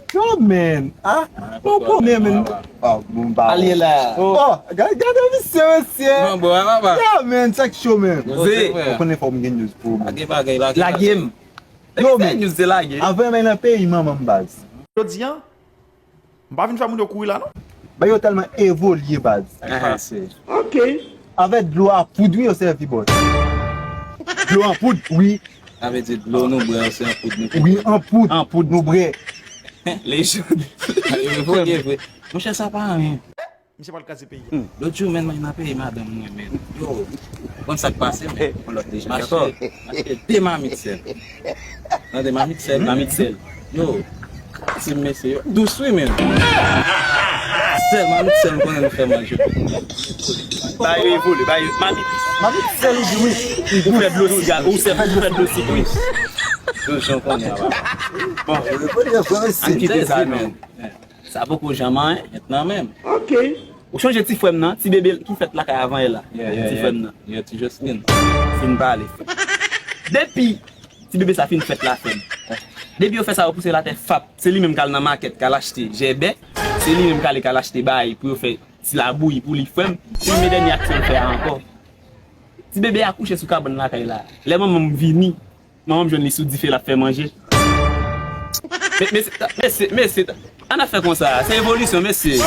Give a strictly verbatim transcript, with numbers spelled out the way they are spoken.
Yo, man. Ah, bon, bon, men, men. Ah, bon, ba. Alye la. Oh, gade, gade misye, mesye. Bon, bon, papa. Yeah, man, sa k cho, man. Ou konnen fò m gen news pou ou, man. Lage bagay, lage bagay. Lage m. Yo, men. News de lage. Avè men nan peyi manman m, baz. Jodi a, m pa vin fè moun yo kouri la, non. Bagay yo tèlman evolye, baz. Sa k pase? Ok. Avè dlo a poud, wi, yo sèvi, bòs. Dlo an poud, wi. Sa vle di dlo nou bwè, se an poud nou poud. Wi, an poud. An poud nou bwè. Lejann. Vre, vre, vre. Monchè, sa pa anyen. Misye pral kraze peyi a. Lòt jou, men, mwen nan peyi madanm mwen, men. Yo, konn sa k pase, men. Yon lòt lejann. M achte, m achte de mamit sèl. Tande, mamit sèl, mamit sèl. Yo, ti mesye, yo dous, wi, men. Sèl, mamit sèl, m konnen nou fè manje. Bay yo evolye, bay yo, mamit. Mamit sèl, ou di wi. Ou fè dlo siga, ou fè dlo sik, wi. Dous, jan konnen, papa. Bon. Ann kite sa, men. Sa poko janm anyen, met nan men m. Ok. Ou chonje ti frè m nan, ti bebe ki fèt lakay avan yè la? Yeah, yeah, ti frè m nan. Yeah, ti Jocelyn. Fin pale. Depi ti bebe sa fin fèt la, frè m. Depi yo fè sa, yo pouse l atè fap. Se li menm k al nan makèt, k al achte jèbè. Se li menm k ale, k al achte bay pou yo fè ti labouyi pou li, frè m. Se menm dènye aksyon l fè a ankò. Ti bebe a kouche sou kabann lakay la. Lè manman m vini, manman m jwenn li sou dife, l ap fè manje. Men, men, men, men, men, ann ap fè konsa, se evolisyon, mesye.